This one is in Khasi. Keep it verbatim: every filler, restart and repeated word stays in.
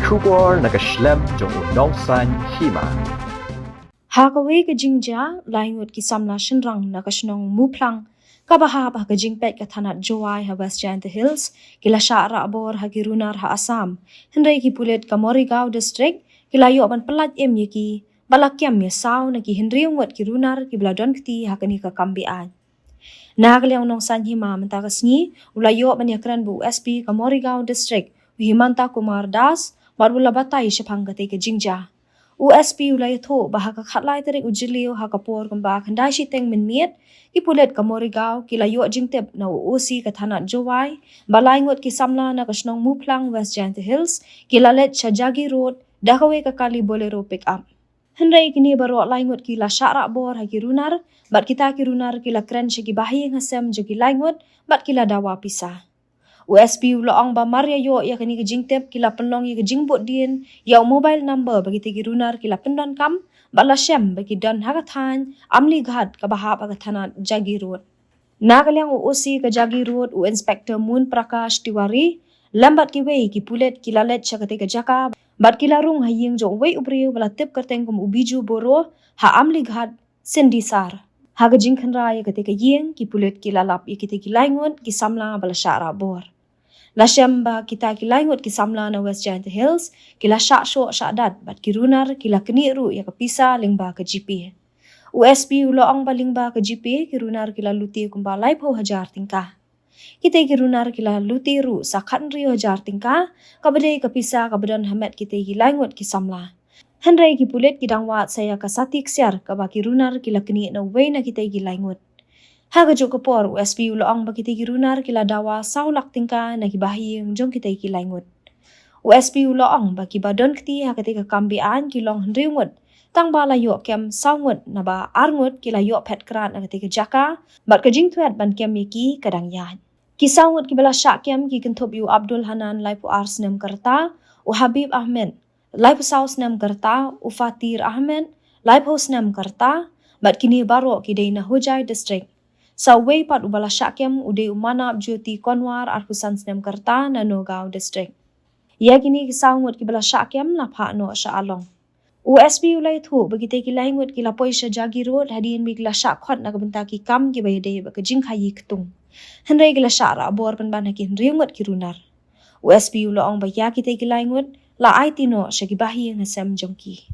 Khubor na ka shlem jong u Nongsaiñ Hima. Ha kawei ka jingjia, lai ngut ki samla shynrang na ka shnong Muphlang, kaba hap ha ka jingpeit ka thanat Jowai ha West Jaintia Hills, ki la shah rah bor ha ki runar ha Assam. Hynrei ki pulit ka Morigaon District ki la ïoh ban pyllait im ïa ki, bad la kem ïa saw na ki hynriew ngut ki runar kiba la don kti ha kane ka kam beaiñ. Na ka liang u Nongsaiñ Hima mynta ka sngi u la ïoh ban ïakren bad u S P ka Morigaon District, u Himanta Kumar Das, bad u la batai shaphang katei ka jingjia. U S P u la ïathuh ba ha ka khatlai tarik u Jylliew ha ka por kumba khyndai shiteng mynmiet, ki pulit ka Morigaon ki la ïoh jingtip na u O C ka thanat Jowai ba lai ngut ki samla na ka shnong Muphlang, West Jaintia Hills, ki la leit sha Jagi Road da kawei ka kali Bolero pickup. Hynrei kine baroh lai ngut ki la shah rah bor ha ki runar, bad kita ki runar ki la kren sha ki bahaïing hasem jong ki lai ngut, bad ki la dawa pisa. U S P u la ong ba mar ïa ïoh ïa kane ka jingtip, ki la pynlong ïa ka jingbuddien ïa u mobile number ba kita ki runar ki la pyndonkam, bad la shem ba ki don ha ka thaiñ Amlighat kaba hap ha ka thanat Jagi Road. Na ka liang u O C ka Jagi Road, u Inspector Moon Prakash Tiwari, lem bad kiwei ki pulit ki la leit sha katei ka jaka, bad ki la rung ha ïing jong uwei u briew ba la tip kyrteng kum u Biju Boro, ha Amlighat, Sindisar. Ha ka jingkhynra ïa katei ka ïing, ki pulit ki la lap ïa kitei ki lai ngut ki samla ba la shah rah bor. La shem ba kita ki lai ngut ki samla na West Jaintia Hills ki la shah shoh shah dat, bad ki runar ki la knieh ruh ïa ka pisa lyngba ka GPay. U S P u la ong ba lyngba ka GPay ki runar ki la lute kumba laiphew hajar tyngka. Kitei ki runar ki la lute ruh sa khathynriew hajar tyngka, kaba dei ka pisa kaba don ha met kitei ki lai ngut ki samla. Hynrei ki pulit ki dang wad sa ïa ka sati ksiar kaba ki runar ki la knieh na uwei na kitei ki lai ngut. Ha kajuh ka por, u S P u la ong ba kitei ki runar ki la dawa saw lak tyngka na ki bahaïing jong kitei ki lai ngut. U S P u la ong ba kiba don kti ha katei ka kam beaiñ ki long hynriew ngut, tangba la ïoh kem saw ngut, naba ar ngut ki la ïoh phet krad na katei ka jaka, bad ka jingtwet ban kem ïa ki ka dang ïaid. Ki saw ngut kiba la shah kem ki kynthup ïa u Abdul Hanan, laiphew ar snem ka rta, u Habib Ahmed, laiphew saw snem ka rta, u Fatir Ahmed, laiphew snem ka rta, bad kine baroh ki dei na Hojai District. Sa uwei pat uba la shah kem u dei u Manab Jyoti Konwar, arphew san snem ka rta, na Nagaon District. Ïa kine ki saw ngut kiba la shah kem la phah noh sha Along. U S P u la ïathuh ba kitei ki lai ngut ki la poi sha Jagi Road hadien ba ki la shah khot na ka bynta ki kam kiba ïadei bad ka jingkhaïi ktung. Hynrei ki la shah rah bor pynban ha ki hynriew ngut ki runar. U S P u la ong ba ïa kitei ki lai ngut la aiti noh sha ki bahaïing hasem jong ki.